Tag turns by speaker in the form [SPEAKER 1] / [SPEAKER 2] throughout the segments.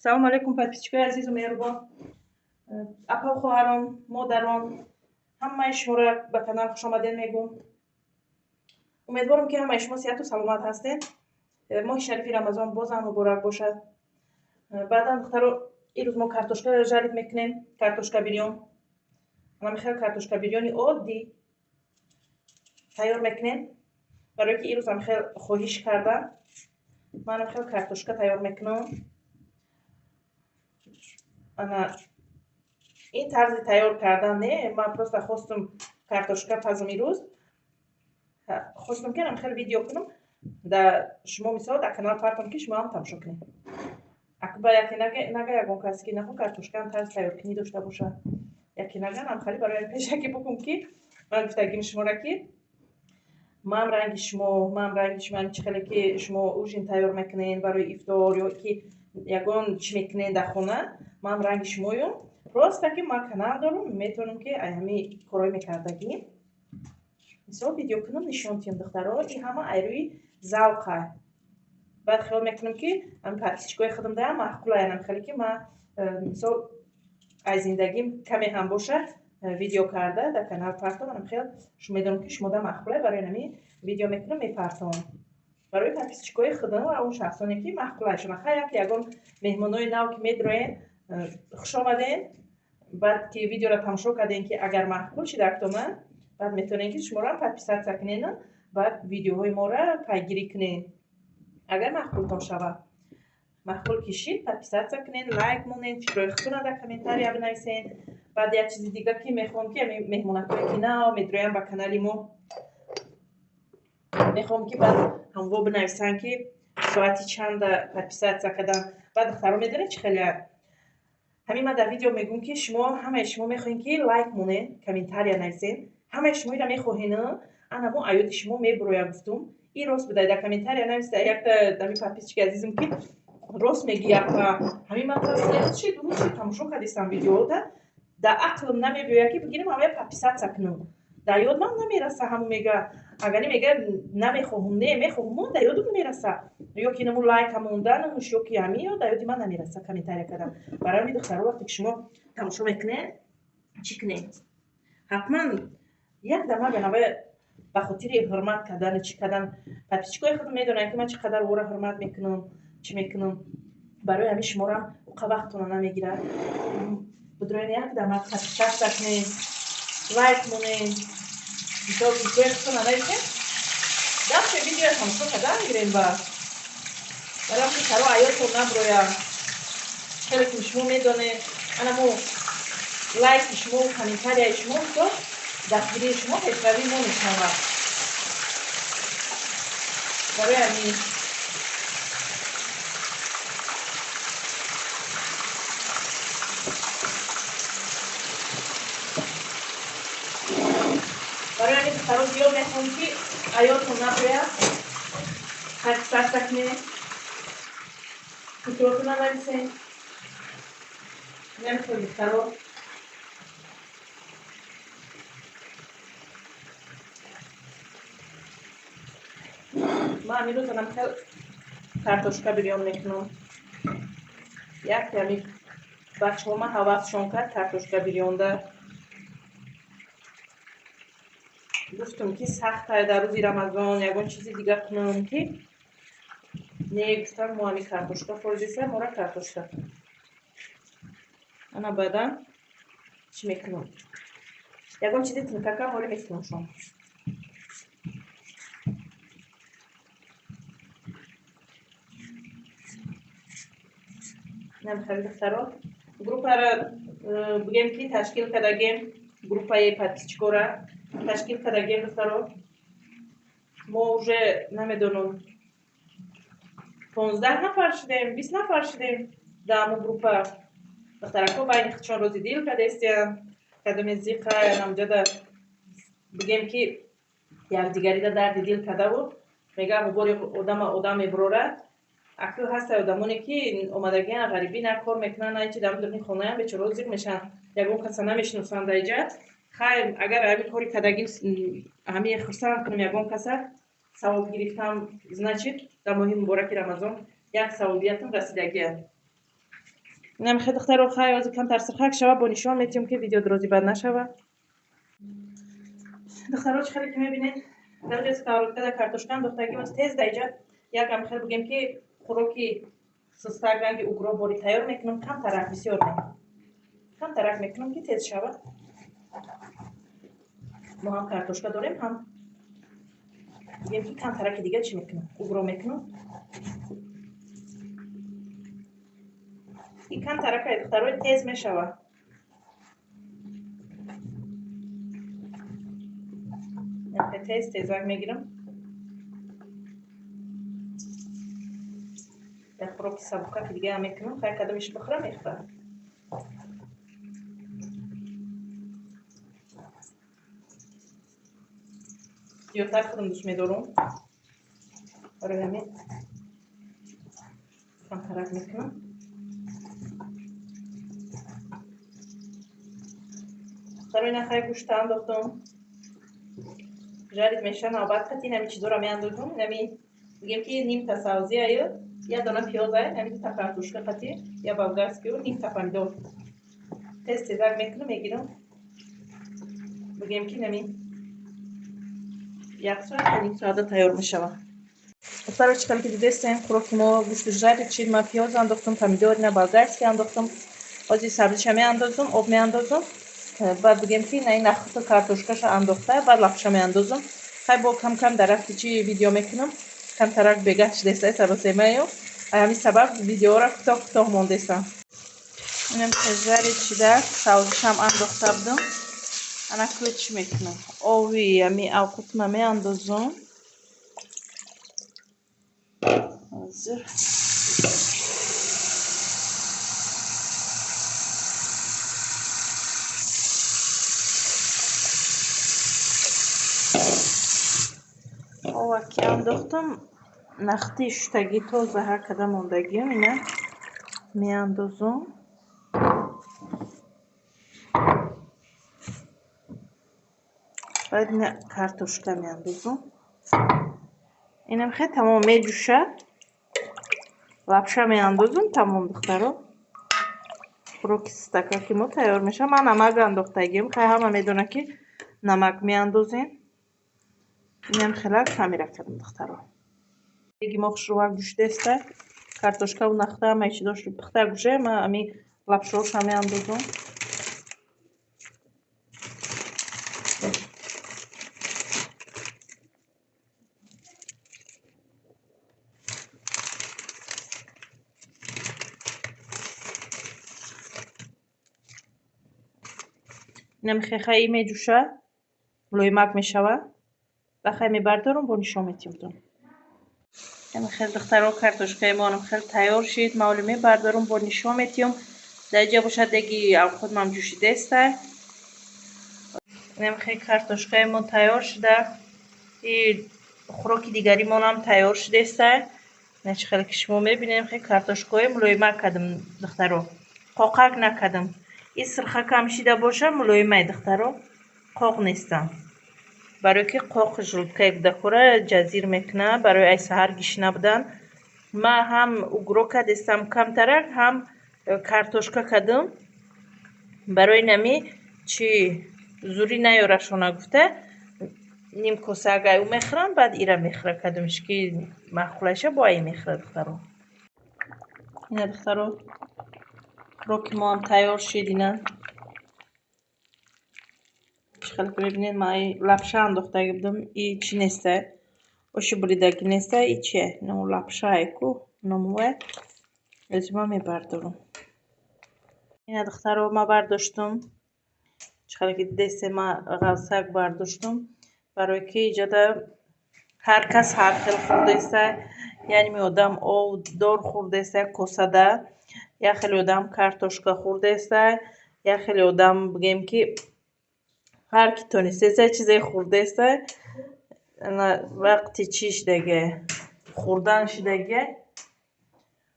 [SPEAKER 1] Салом алейкум, подписчикои азизу меҳрубон, апа, хоҳарон, модарон, ҳамаи шуморо ба канал хушомадед мегӯм. Умедворам, ки ҳамаи шумо сиҳату саломат ҳастед. Моҳи шарифи Рамазон бозам муборак бошад. Баъдан, духтаро, ирӯз мо картошка жарить мекунем, картошка бирён. Ана хел картошка бирёни оддӣ тайёр мекунем, барое ки ирӯзам хел хоҳиш кардам. Манам хел картошка тайёр мекунам. Ана ин тарзи тайёр кардан не, ман просто хостум картошка пазм ирӯз, хостум ки анам хел видео кунам да шумо, мисол, дар канал партом, ки шумо ҳам тамошо кунед. Акба яке нага ягон касе ки нахо картошкаам тарзи тайёркунӣ дошта бошад, яке нага нам хали барои пешакӣ букум, ки ман гуфтагим шуморо, ки ман ранги шумо, ман ранги шумо, чӣ хеле ки шумо ужин тайёр мекунед барои ифтор ё ки ягон чӣ мекунед дар хона, ман ранги шумоюм. Просто ки ман канал дорам, метавонам ки ай ҳами корҳои мекардагӣ, мисол, видео кунам, нишон диҳам. Духтаро, и ҳама ай рӯи завқа. Баъд хиёл мекунам, ки ҳами подписчикои худам даам маъқулаянам хеле, ки ман, мисол, аз зиндагим каме ҳам бошад, видео карда дар канал партом. Анам хел медонам, ки шумо да маъқулай, барои ҳами видео мекунам, мепартом барои подписчикои худам ва он шахсоне, ки маъқулайшон. Хай, як ягон меҳмонои нав ки медроен, хуш омаден. Баъд ки видеоро тамошо кардем, ки агар маъқул шидактона, баъд метавонем, ки шуморо подписаться кунен, баъд видеоҳои моро пайгирӣ кунен. Агар маъқултон шавад, маъқул ки шид, подписаться кунен, лайк монен, фикрҳои худтонро дар комментария бинависен. Баъд як чизи дига, ки мехоҳам, ки меҳмонакое ки нав медроянд ба канали мо, мехоҳам, ки баъд ҳамво бинависанд, ки соати чанда подписаться кардан. Баъд, духтаро, медонед, чӣ хеле ҳамин ман дар видео мегӯм, ки шумо, ҳамаи шумо мехоҳем, ки лайк монен, комментария нависен, ҳамаи шумо ира мехоҳен, анамо аёди шумо мебуроя, гуфтум. И рост буда, дар комментария нависта якта дами подписчики азизм, ки рост мегӣ, апа, ҳамин ман чи дуруст тамошо кардистам видеода, дар ақлм намебиёяд, ки бигирем ҳамая подписаться кунам, дар ёдмам намераса. Ҳамун мега, агари мега намехоҳум, не, мехоҳум, дар ёдум намераса, ё ки наму лайка монданамуш, ё ки ҳамин, ё дар ёди ман намераса комментария кардан. Барои ҳамин, духтаро, вақте ки шумо тамошо мекунед, чӣ кунед? Ҳатман як дама бенавай ба хотири ҳурмат кардану чӣ кардан. Подписчикои худам медонанд, ки ман чӣ қадар ӯро ҳурмат мекунам, чӣ мекунам. Барои ҳамин шуморам уқа вақтона намегирад. Будроен, як дама подписаться кунед, лайк монед, мисол, фикрҳои худтона нависед. Дафте видео тамошо кардан гирем, ба барои ки чаро аётон наброя. Хеле ки шумо медонед, анамо лайки шумо, комментарияи шумо, мисол, дастгирии шумо пешравии мо мешавад. Барои ҳамин духтаро, зиёд мехоҳам, ки аётон наброяд, подписаться кунед, фикротона нависед. Намехоҳем, духтаро. Ман имрӯз анам хел картошка бирён мекунам. Як ҳами бачаҳома ҳавасшон кард картошка бирёнда. Гуфтум, ки сахтае дар рӯзи Рамазон, ягон чизи дига кунам, ки не, гуфтам, мо ҳами картошка форидеса, мора картошка. Ана баъдан чӣ мекунам? Ягон чизи тинкака ҳоле мекунамшон. Намехали, духтаро, группаро бигем, ки ташкил кардагем, группаи подписчикора ташкил кардагем. Духтаро, мо уже намедонам, 15 нафар шудем, 20 нафар шудем дар ҳамон группа. Духтарако байни худшон рози дил кардестиянд, кадоме зиқа намҷада, бигем, ки якдигарида дарди дил кардаву мега, бори одама одам мебурорад. Акл ҳаста одамоне, ки омадагиан, ғарибӣ, на кор мекунанд, на ҳечи, дар дуруни хонаям бечораҳо зиқ мешаванд, ягон каса намешиносанд дар. Хайр, агар ҳамин кори кардагим, ҳамин хурсанд кунем ягон каса, савоб гирифтам, значит, дар моҳи мубораки Рамазон як савобиятам расидагия. Инам хе духтаро, хай ҳозир камтар сирхак шава, бо нишон метиҳем, ки видео дрози бад нашава. Духтаро, чӣ хеле ки мебинед, дар ҷо сковородка да картошка андохтагим аст. Тез даиҷа якам хел бигем, ки хӯроки сустак ранги угро бори тайёр мекунам. Камтарак, бисёр не, камтарак мекунам, ки тез шава. Мо ҳам картошка дорем, ҳам бигем, ки камтараки дига чӣ мекунам, угро мекунам. И камтаракай, духтарои, тез мешава. Тез тезак мегирам. Як хӯроки сабукаки дигаам мекунам. Хай, кадомиш бихӯра, мехӯрам. Зиёдтар худам дӯст медорам, барои ҳамин камтарак мекунам. Духтаро, ина хай гӯшта андохтам, жарить меша. Навбат қати инами чизоро меандозам. Инами бигем, ки нимта савзиаю як дона пиёзай, инами дута картошка қати я болгарский ю нимта помидор. Тез тезак мекунам, мегирам. Бигем, ки инами як соат, ним соата тайёр мешавад. Духтаро, чӣ хеле ки дидестем, хӯроки мо гӯшту жарить шид. Ман пиёз андохтам, помидор, ина болгарский андохтам. Ҳозир сабзиша меандозам, об меандозам. Баъд бигем, ки ина ин нахӯта картошкаша андохта, баъд лапша меандозам. Хай, бо кам кам дар рафти чи видео мекунам. Камтарак бегаҳ шидеста, саросемаю, ҳамин сабаб видеоро кӯтоҳ кӯтоҳ мондестам. Инам жарить шида, савзишам андохта будам. Ана кӯ чӣ мекунам? Ови ами авқутма меандозам ҳозир. Ова ки андохтам, нахти шуштагӣ тоза ҳар када мондагиам ина меандозам. Баъд ина картошка меандозам. Инам хе тамом меҷӯшад, лапша меандозам, тамом. Духтаро, хӯроки сустакаки мо тайёр мешавад. Ман намак андохтагиам. Хай, ҳама медонад, ки намак меандозем. Инам хелак хамира кардам, духтаро. Деги мо хушрӯвак ҷӯшидеста, картошкаву нахта, ҳамаи чизош пухта гӯша. Ман ами лапшаҳоша меандозам. Инам хехаи меҷӯша, мулоимак мешавад. Ба хай мебардорам, бо нишон метиҳам. Хел, духтаро, картошкаи мо хел тайёр шид. Ма ҳоле мебардорам, бо нишон метиҳам. Дар инҷа бошад, деги авқотмам ҷӯшидеста. Инам хел картошкаи мо тайёр шуда, и хӯроки дигаримонам тайёр шудеста. Чӣ хеле ки шумо мебинем, хел картошкаҳои мулоимак кардам, духтаро, қоқак накардам. И сирхакам шида боша, мулоимай, духтаро, қоқ нестам, барое ки қоқ желудка и кӯдакҳоро ҷазир мекунад. Барои ай саҳар гишна будан ман ҳам угро кардестам камтарак, ҳам картошка кардам. Барои нами чи зурӣ наёрашона гуфта, ним коса агай ӯ мехӯрам, баъд ира мехӯра. Кадомиш ки маъқулаша, бо ай мехӯра, духтаро. Ина, духтаро, хӯроки моам тайёр шид. Ина чӣ хеле ки мебинед, ман лапша андохтагӣ будам. И чӣ неста, оши буридагӣ неста, и чие, но лапшае ку номуе. Аз ман мебардорам. Ина, духтаро, ман бардоштум. Чӣ хеле ки дидесте, ман ғалсак бардоштум, барое ки иҷода ҳар кас ҳар хел хӯрдеста. Яъне ми одам ов дор хӯрдеста косада, як хеле одам картошка хӯрдеста, як хеле одам, бигем, ки ҳар ки тонистеста чизе хӯрдеста. Вақти чӣ шидаге, хӯрдан шидаге,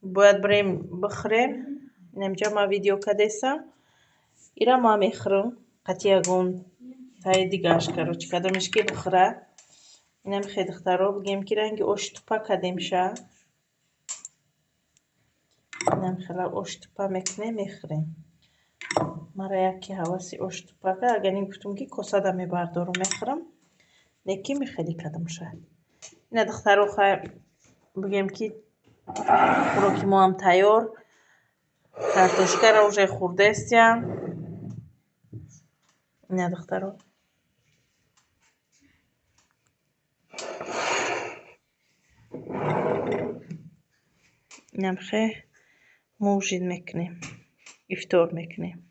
[SPEAKER 1] бояд бирем бихӯрем. Инамҷа ман видео кардестам. Ира ман мехӯрам қати ягон таи дигааш. Короче, кадомеш ки бихӯра. Инам хе, духтаро, бигем, ки ранги ош тупа кардем ша. Инам хела оштупа мекунем, мехӯрем. Мара яке ҳаваси оштупа кард. Агар ин гуфтум, ки косада мебардорум, мехӯрам, лекин мехелӣ кардам шояд. Ина, духтаро, хай, бигем, ки хӯроки мо ҳам тайёр. Картошкаро уже хӯрдаистиям. Ина, духтаро, инам хе мо ужин мекунем, ифтор мекунем.